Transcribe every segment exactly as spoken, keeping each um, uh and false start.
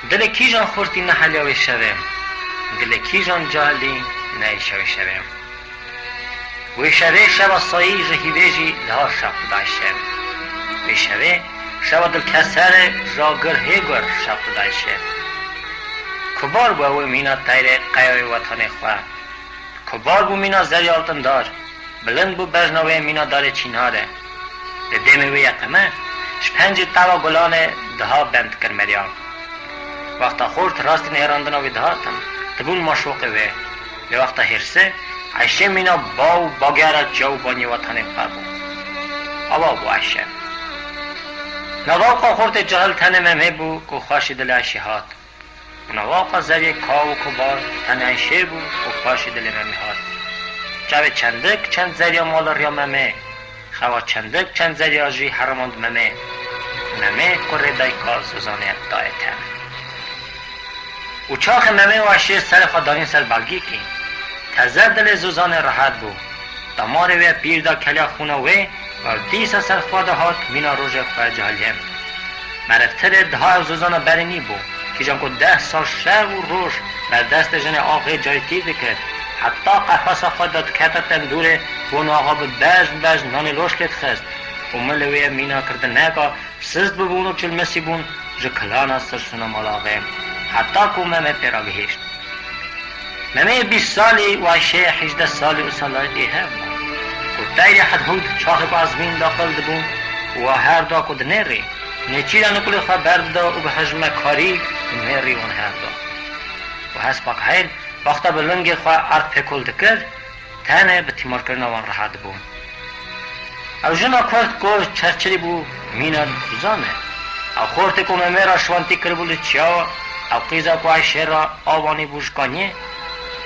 Dilê kîjan xortî neheliya wê şevê? Dilê kîjan cahilî neyêşa wê şevê? Wê şevê şeva sayî ji hîvê jî daha şeq dida Ayşê. Wê şevê şeva dilkeserê ji agir hê gur şeq dida Ayşê. Kubar bû ew ê mîna teyrê qeya wê wetanê xwe. Kubar bû mîna zerya altindar, bilind bû bejna wê mîna darê çînarê. Li dêmê wê yeqeme, ji pencê tava gulanê daha bend kir meriya. Wexta xort rastî nêrandina wê dihatin, dibûn maşoqê wê. Lê wexta hêrsê, Ayşê mîna ba û bagera çiya û baniyê wetanê xwe bû. Awa bû Ayşe. Navaqa xortê cahil tenê Memê bû ku xweşî dilê Ayşê hat. Û navaqa zeriyê kaw û kubar tenê Ayşê bû ku xweşî dilê Memê hat. Çavê çendik çend zeriya mala riya Memê, xewa çendik çend zeriya jî herimand Memê. Memê kurê dayika Zozanê dayê ten. Û çaxê Memê û Ayşê serê xwe danîn ser balgîkî. Teze dilê Zozanê rehet bû. Damarê wê pîr da keliya xûna wê û ew dîsa ser xwe dihat mîna rojê xwe cahiliyê. Merivtirê diha ew Zozana berê nîbû, kîjan ku deh sal şev û roj ber destê jinê axê carîtî dikir, heta qefesa xwe de dikete tendûrê, bona axa bi bej bej nanê loş lê dixist û milê wê mîna kirdineka Siz bibûn û çilmesî bûn ji kilana sirsûna mala axê, heta ku Memê pê re gihîşt. Memê bîst salî û Ayşê hejdeh salî û salayê hev bûn. Ku teyrê hedhûd çaxê ku ezmîn daxil dibûn û wa her da ku dinêrî, nêçîra nikulê xwe berdida û bi hejmekarî dinêrî wan her da. Û hespa kehêl wexta bi lingê xwe erd pêkol dikir, tenê bi tîmarkirina wan rehet bû. Ew jina kurd ku çerçilî bû mîna Zozanê. Ew xortê ku Memê re şwentî kiribû li çiya, ew qîza ku Ayşê re av anîbû ji kaniyê,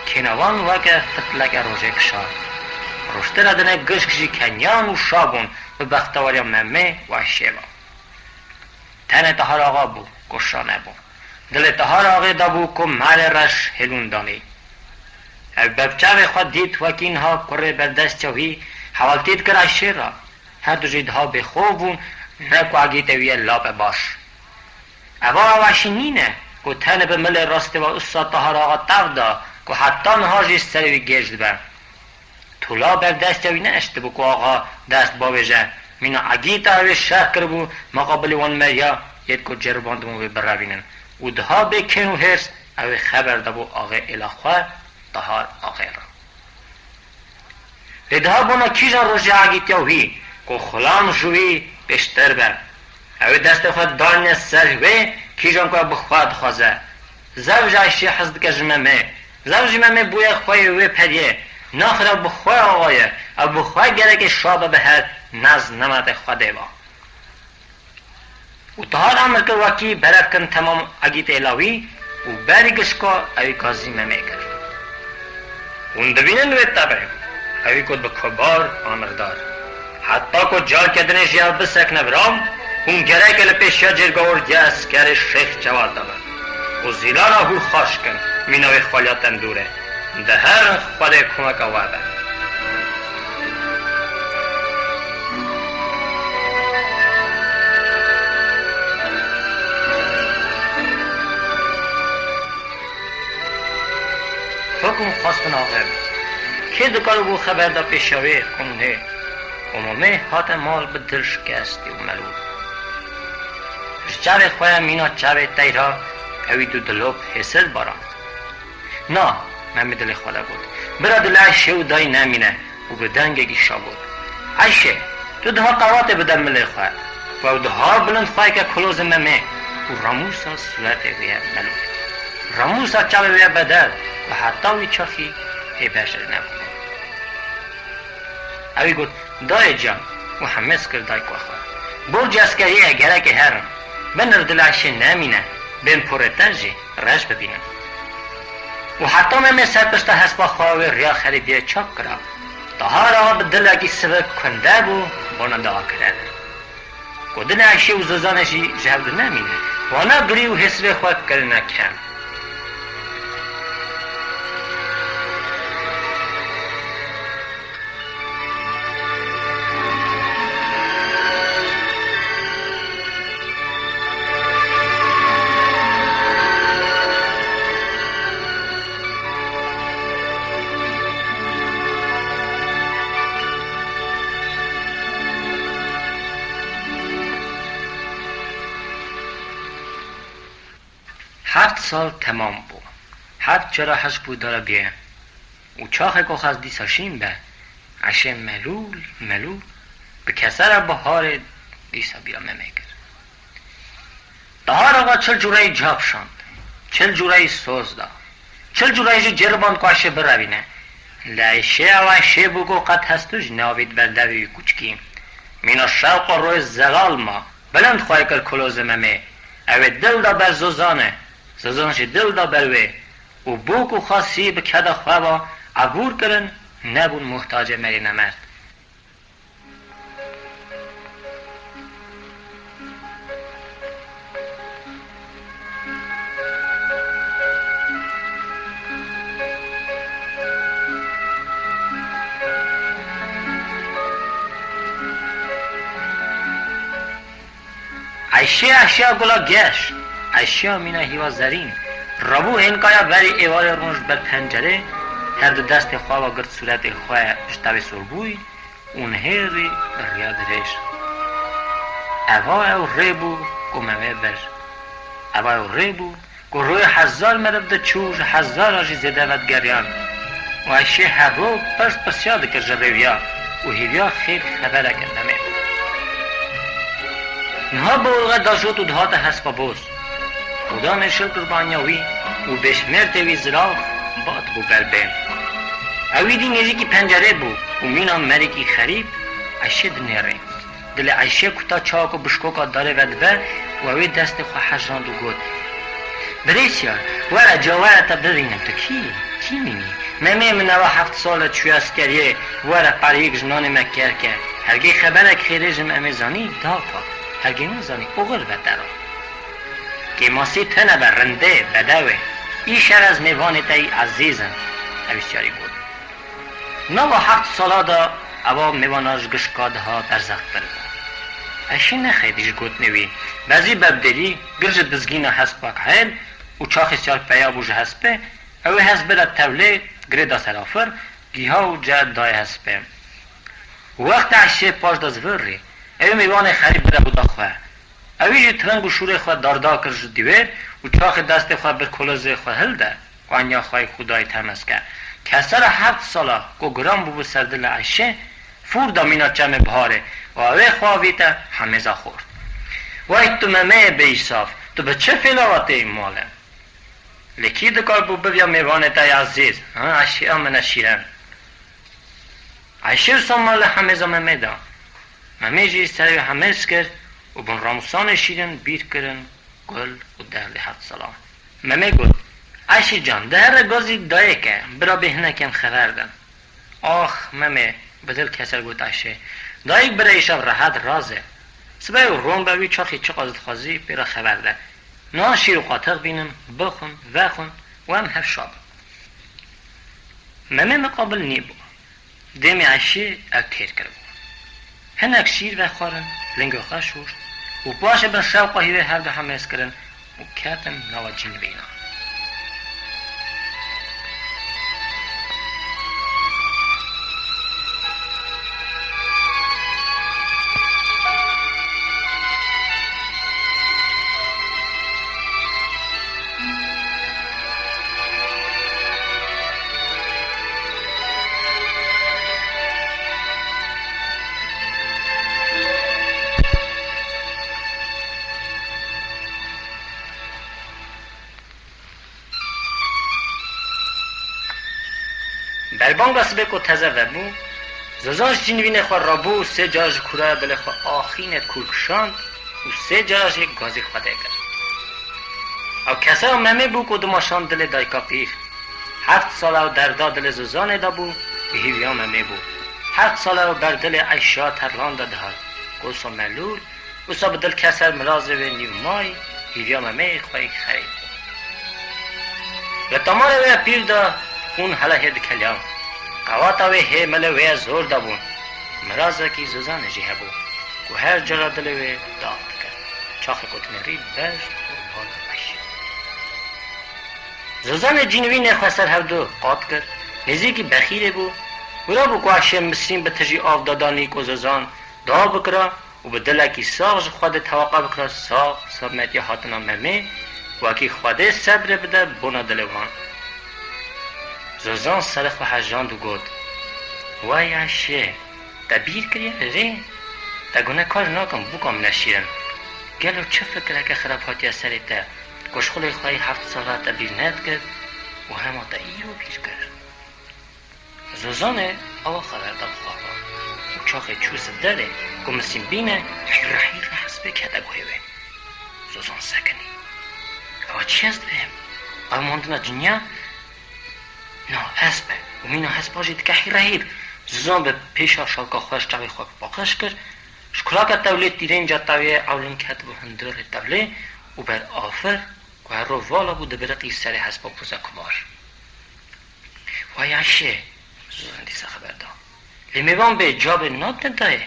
kêna wan weke fitileke rojê kişand. Rojtira dinê gişk jî keniyan û şa bûn bi bexteweriya Memê û Ayşê ve. Tenê Tahar Axa bû ku şa nebû. Dilê Tahar Axê dabû ku merê reş hêlûn danî. Ew bevçavê xwe dît wekî niha kurê berdestiya wî hewaltî dikir Ayşê re. Her du jî diha bêxov bûn, ne ku egîtê wî ye lape baş. Eva ew Ayşê nîne ku tenê bi milê rastê ve usa Tahar Axa tev da ku heta niha jî serê wî gêj dibe. Tula berdestiya wî neeştibû ku axa dest bavêje. Mîna egîta ew ê şer kiribû, mexabilê wan meriya yêt ku ceribandibûn wê birevînin. Û diha bê kên û hêrs ew ê xeber dabû axê êla xwe, Tahar Axê re. Lê diha bona kîjan rojê egîtiya wî ku xulam ji wî pêştir be. Ew ê destê xwe danîne ser wê kîjan ku ew bi xwe dixwaze. Zewj Ayşê hez dike ji Memê. Zewj Memê bûye xweyê wê periyê. Naxir ew bi xwe axa ye. Ew bi xwe gerekê şa be bi her nez nemetê Xwedê ve. Û Tahar emir kir wekî berev kin temam egîtê êla wî û berî gişka ew ê gazî Memê kir. Hûn dibînin wê tevê, ew ê got bi kubar amirdar. Heta ku carke dinê jî ev bisekine vira, hûn gereke li pêşiya cêrga ordiya eskerê Şêx Cewad de bin û zîlana hûr xaş kin, mîna wê xweliya tendûrê. Diherin Xwedê komeka we be. Hukum xwestin axê. Kê dikaribû xeber da pêşiya wê qûnê? Û Memê hate mal bi dil şikestî û melûl. Ji çavê xwe ya mîna çavê teyra ewî du dilop hêsir barand. Na, Memê dilê xwe de got. Bira dilê Ayşê û dayî nemîne û bi dengekî şa got. Ayşê, tu diha qevatê bide milê xwe. Û ew diha bilind xweyke kulozê Memê û ramûsa sûretê wê ye melûl. Ramûsa çavê wê ye bedel û heta wî çaxî hê beşê nebû. Ewî got, Dayê can, û hemêz kir dayika xwe. Borcê eskeriyê ye, gerek e herin. Binir dilê Ayşê nemîne, bên porê te jî reş bibînin. Û heta Memê ser pişta hespa xwe wê riya xerîbiyê çap kira. Tahar Axa bi dilekî sivik kunde bû, bona dua kirine. Ku dilê Ayşê û Zozanê jî ji hev du nemîne. Wana girî û hêsirê xwe kirine kem. Heft sal temam bû. Heft cara hej bû dara bîye. Û çaxê ku xwest dîsa şîn be, Eşê melûl, melûl, bi kesera biharê dîsa bîra Memê kir. Dahar Axa çil cûreyî cihapşand, çil cûreyî soz da, çil cûreyî jî ceriband ku Eşê birevîne. Lê Eşê ew Eşê bû ku qet hestû jî neavît ber devê wî kûçikî. Mîna şewq û royê zelal ma, bilind xwe kir kulozê Memê. Ew ê dil da ber Zozanê, Zozan jî dil da ber wê. Û bûk û xasî bi keda xwe ve ebûr kirin, nebûn muhtacê merî nemert. Eyşê, eyşeya gula geş, eyşeya mîna hîva zerîn, rabû hênkaya berî êvarê rûn ji ber pencerê, her du destê xwe ve girt sûretê xwe ji tevê sorbûyî û nihêrî bi riya dirêj. Eva ew rê bû ku Memê bir. Eva ew rê bû ku royê hezar meriv diçû û ji hezara jî zêde vedigeriyan. Û Eyşê her roj pirs pirsiya dikir ji rêwiya û hêviya xêr xebereke Memê. Niha bi olxe dajot û dihate hespa boz. Xudanê şil qurbaniya wî û bêşmêrtê wî zirav bat bû ber bên. Ew îdî nêzîkî pencerê bû û mîna merîkî xerîb Eyşê dinêrê. Dilê Eyşê kuta çawa ku bişkoka darê vedibe û ew ê destê xwe hejand û got: Birêsiyar, were ca were te bibînim, tu kî yî? Kî mînî? Memê min ewa heft sal e çûye eskeriyê, were pereyêk ji nanê me kêr ke. Hergê xeberek xêrê ji Memê zanî, da xwe. Hergê nezanî, oxir ve te re. Kêmasî tune be rindê, bedewê. Îşev ez mêvanê te yî ezîz im, ew îsyarî got. Nava heft sala de ewa mêvana ji gişka diha berzextir bû. Eyşê nexeyî dî ji gotinê wî, bezî ber bi dêrî, gir ji dizgîna hespa hel û çaxê siyar peya bû ji hespê, ew ê hesp bide tevlê, girê da serafir, giha û ceh dayê hespê. Wexta Eyşê paş de zivirî, ew ê mêvanê xerîb bide bû da xwe. Ewî jî tireng û şûrê xwe darda kir ji dîwêr û çaxê destê xwe bir kolozê xwe hilde, ku enya xwe yê Xwedayî temes ke. Kesera heft sala ku giran bûbû ser dilê Eyşê, fûr da mîna çemê biharê û ew ê xwe avîte hemêza xort. Wey tu Memeyê bêîsaf, tu bi çi fêla ve tê malê? Lê kî dikar bû biviya mêvanê te ya ezîz, ha, Eyşeya min e şîrin? Eyşê wisa malê hemêza Memê da. Memê jî ser wê hemêz kir û bin ramûsanê şîrin bîr kirin, gul û derdê heft salan. Memê got: Eyşê can, de here gazî dayê ke, bira bê hinek em xever din. Ax, Memê, bi dil keser got Eyşê. Dayik bira îşev rehet razê. Sibê û ron be wî çaxî çiqas dixwazî pê re xever de. Niha şîr û qatix bînin, bixwin, vexwin û em hev şa bin. Memê miqabil nîbû. Dêmê Eyşê ew têr kiribû. Hinek şîr vexwarin, lingê xwe şûşt û paşê bin şewqa hîvê hevdu hemêz kirin û ketin nava cinivîna. Berbanga sibê ku teze vebû, Zozan ji cinivînê xwe rabû û sê car ji kûraya dilê xwe axînê kûr kişand û sê cara jî gazî Xwedê kir. Ew kesera Memê bû ku dimaşand dilê dayika pîr. Heft sala ew derda dilê Zozanê de bû, bi hîviya Memê bû. Heft sala ew ber dilê Eyşa terlan de dihat, ku wisa melûl, wisa bi dil keser mirazê wê nîvmayî, hîviya Memeyê xwe yê xerîb bû. Li tamarê wê pîr de hûn hele hê dikeliyan. Qewata wê hê milê wê zor de bûn. Mirazekî Zozanê jî hebû, ku her cara dilê wê dax dikir. Çaxê ku dinêrî berz û bal Eyşê. Zozanê cinivînê xwe ser hevdu qat kir, nêzîkî bexîrê bû. Wira bû ku Eyşê misîn bi tijî av dadanî ku Zozan daw bikira û bi dilekî sax ji Xwedê tewaqa bikira sax selametiya hatina Memê Wekî Xwedê sebrê bide bona dilê wan. Zozan serê xwe hejand û got, Wey Eşê, te bîr kiriye rê? Te gunekar nakim bûka min e şîrin. Gelo çi fikireke xirab hatiye serê te, ku ji xulê xweyî heft sala te bîr nedikir û hema te îro bîr kir? Zozanê awa xeber da bi xwe ve û çaxê çû zivderê ku misîn bîne, hîre hîre hespê kete guhê wê. Zozan sekinî. Ewa çi ez dibêm? Ew mandina cinya? Na, hesp e. Û mîna hespa jî dike hîre hîr. Zozan bi pêşa şalka xwe ji çavê xwe paqij kir. Ji kulaka tewlê tîrênca tewlê ewlin ketibû hundirê tewlê û ber afir ku her rov vala bû dibiriqî serê hespa poza kumar. Vay Eşê, Zozan dîsa xeber da. Lê mêvan bê cavê nadine dayê.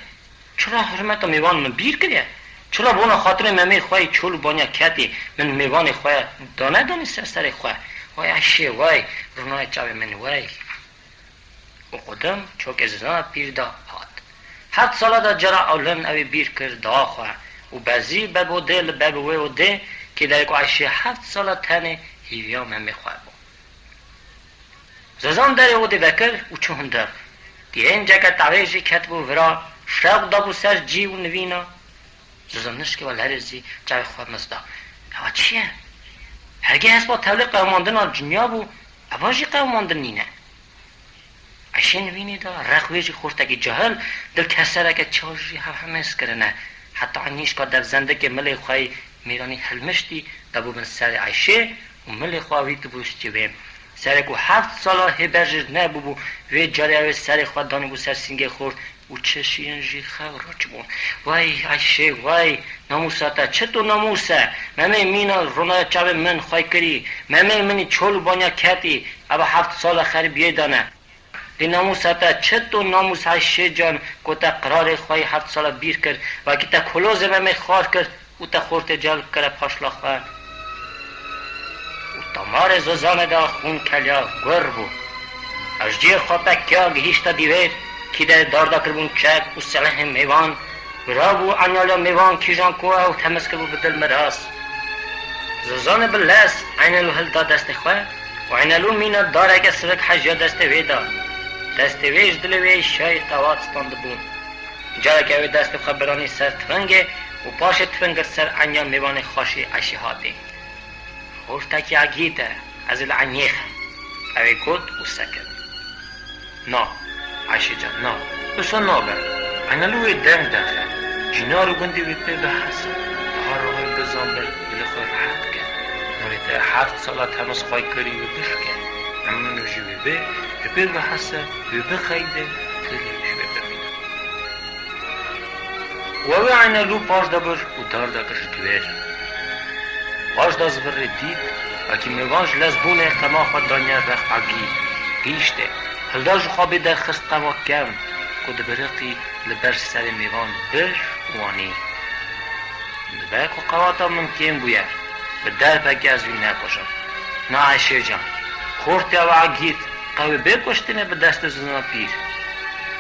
Çira hurmeta mêvan min bîr kiriye? Çira bona xatirê memê xwe yê çol û banya ketî min mêvanê xwe danedanî ser serê xwe? Vay Eşê, vay, ronayê çavê min, vay. Û qudim çokê Zozana pîr da hat. Heft sala da cara ewlin ew ê bîr kir da xwe û bezî bebo dê li bebo wê û dê kê derê ku Eşê heft sala tenê hîviya memê xwe bû. Zozan derê odê vekir û çû hundir. Tîrênceke tavê jî ketibû vira, şewq dabû ser cî û nivîna. Zozan nişkê we lerê zî çavê xwe mizda. Ewa çi ye? Hergê hespa tevlê qewimandina cinya bû, eva jî qewimandin nîne. Eşê nivînê da, rex wê jî xortekî cahil, dil kesereke çaş jî hevhemêz kirine. Heta nîşka devzendikê milê xwe yê mêranî hilmiştî, dabû bin serê Eşê û milê xwe avîtibû ji civê. Serê ku heft sala hê ber jî nebûbû, vê carê ew ê serê xwe danîbû ser sîngê xort û çi şîrin jî xew raçibûn. Wey Eşê, wey, namûsa te çi tu namûs e? Memê mîna ronaya çavê min xwey kirî, memê min î çol û banya ketî, eva heft sala xerîbiyê dane. Lê namûsa te çi tu namûs Eşê can, ku te qirarê xwe yê heft sala bîr kir, wekî te kolozê memê xar kir û te xortê cel kire paşla xwe. Û tamarê Zozanê de xûn keliya gur bû. Ew ji cihê xwe pekiya gihîşte dîvêr, kî de darda kiribûn çek û silehê mêvan, birabû Enalya mêvan kîjan ku ew temiz kiribû bi dil miras. Zozanê bi lez Eynelû hilda destê xwe û Eynelû mîna dareke sivik hejiya destê wê da. Destê wê ji dilê wê şayê qewat standibû. Careke wê destê xwe biranî ser tifingê û paşê tifingir ser enya mêvanê xweşî Eşê hatî. Xortekî egît e, ez ê li enyê xem. Ew ê got û sekir. Na, Eşê can, na. Wisa nabe. Enelû wê deng derxe. Cînar û gundê wê pê bihese. Niha rohê bizan ber dilê xwe rehet ke. Nûrê te heft sala temiz xwey kirî wê bişke. Em min û jî wê bê, wê pê bihese, wê bixeyde, têlê ji wê bimîne. Û ew ê Eynelû paş de bir û dar de kir ji dîwêr. Paş de zivirê dît, wekî mêvan ji lezbûnê qema xwe daniye rex agî, gihîştê. Hilda ji xwe bê derxist qema kevn, ku dibiriqî li ber serê mêvan bir û anî. Dibe ku qewata min kêm bûye, bi derfekê ez wî nekujim. Na Eşê can, xortê ew agît, qewê bê kuştinê bi destê Zozana pîr.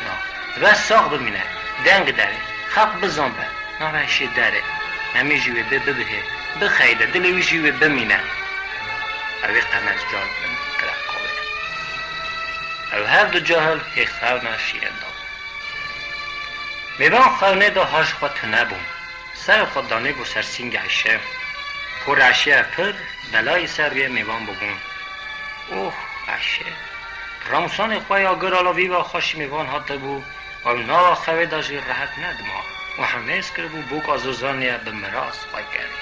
Na, dibe sax bimîne, deng derê, xelq bizan be, nave Eşê derê. Memê jî wê bê bibihê, bixeyde, dilê wî jî wê bimîne. Ew ê qemes can bin kire qawê. Ew her du cahil hê xewna şîrin da. Mêvan xewnê de ha ji xwe tune bûn. Serê xwe danîbû ser sîngê Eşê. Porê Eşê pir belayî ser rûyê mêvan bûbûn. Oh, Eşê! Ramûsanê xwe ya gir ala vî ve xweşî mêvan hatibû, ew nava xewê de jî rehet nedima û hemêz kiribû boka Zozanê ye bi miras xwe kerî.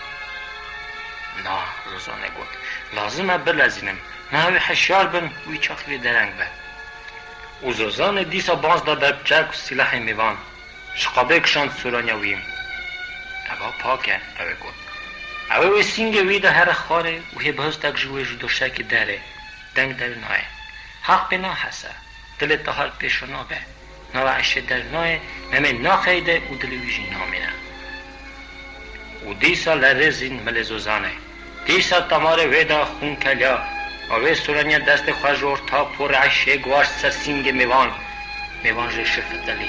Na, Zozanê got, lazim e bilezînim, niha wê hişyar bin, wî çaxî wê dereng be. Û Zozanê dîsa baz da ber çek û sîlehê mêvan. Ji qabê kişand soraniya wî. Eva pak e, ew ê got. Ew ê wê sîngê wî de here xwarê û hê bihustek ji wê ji doşekê derê. Deng derê nayê. Heq pê nahese. Dilê Tahar pêşo nabe. Nava Eşê der nayê, Memê naxeyde û dilê wî jî namîne. Û dîsa lerêzîn milê Zozanê. Dîsa tamarê wê de xûn keliya. Û wê soraniya destê xwe ji orta porê Eşê guwaşt ser sîngê mêvan. Mêvan jê şifitilî.